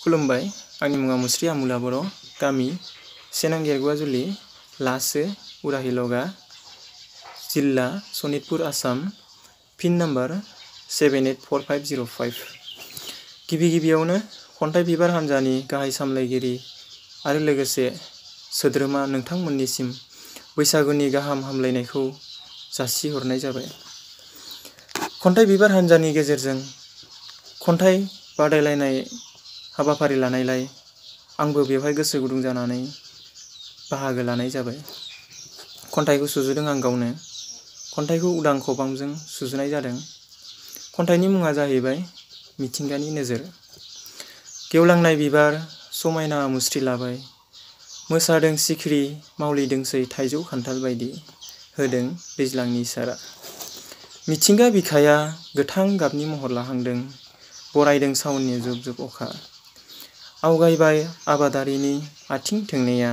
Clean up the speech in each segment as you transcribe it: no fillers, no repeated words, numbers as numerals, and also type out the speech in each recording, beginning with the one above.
खुलुमबाय आंनि मुङा मुस्रि आमुला बर' गामि सेनांगेरगुवाजुलि लासो उराहिलगा जिल्ला सनितपुर आसाम पिन नम्बर 784505 गिबियावनो खन्थाइ बिबार हान्जानि गाहाय सामलायगिरि आरो लोगोसे सोद्रोमा नोंथांमोननिसिम बैसागुनि गाहाम हामलायनायखौ जासिहरनाय जाबाय। खन्थाइ बिबार हान्जानि गेजेरजों खन्थाइ बादायलायनाय हाबाफारि लानायलाय आंबो बेवहाय गोसो गुदुं जानानै बाहागो लानाय जाबाय। खन्थाइखौ सुजुदों आं गावनो। खन्थाइखौ उदां खबामजों सुजुनाय जादों। खन्थाइनि मुङा जाहैबाय मिथिंगानि नोजोर। गेवलांनाय बिबार समायना मुस्रि लाबाय, मोसादों सिखिरि मावलिदोंसै थाइजौ खान्थाल बायदि, होदों दैज्लांनि इसारा। मिथिंगा बिखाया गोथां गाबनि महर लाहांदों, बरायदों सावननि जुब जुब अखा। आवगायबाय आबादारिनि आथिं थोंनैया,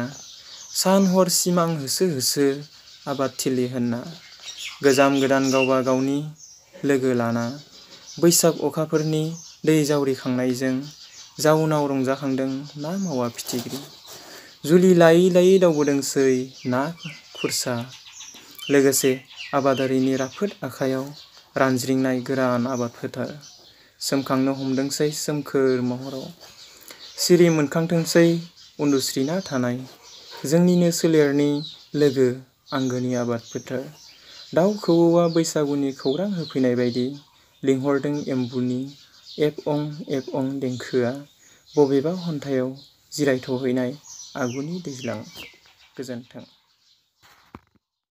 सान हर सिमां होसो होसो आबादथिलि होनना। गोजाम गोदान गावबा गावनि लोगो लाना, बैसाग अखाफोरनि दै जावरिखांनायजों जाउनाव रंजाखांदों ना मावा फिथिख्रि। जुलि लायै लायै दावबोदोंसै ना खुरसा, लोगोसे आबादारिनि राफोद आखायाव रानज्रिंनाय गोरान आबाद फोथार। सोमखांनो हमदोंसै सोमखोर महराव, सिरि मोनखांथोंसै उन्दुस्रिना थानाय जोंनिनो सोलेरनि लोगो आंगोनि आबाद फोथार। दाउ खौवौआ बैसागुनि खौरां होफैनाय बायदि लिंहरदों एम्बुनि एफ-अं देंखोआ बबेबा हन्थायाव जिरायथ'हैनाय आगुनि दैज्लां। गोजोन्थों।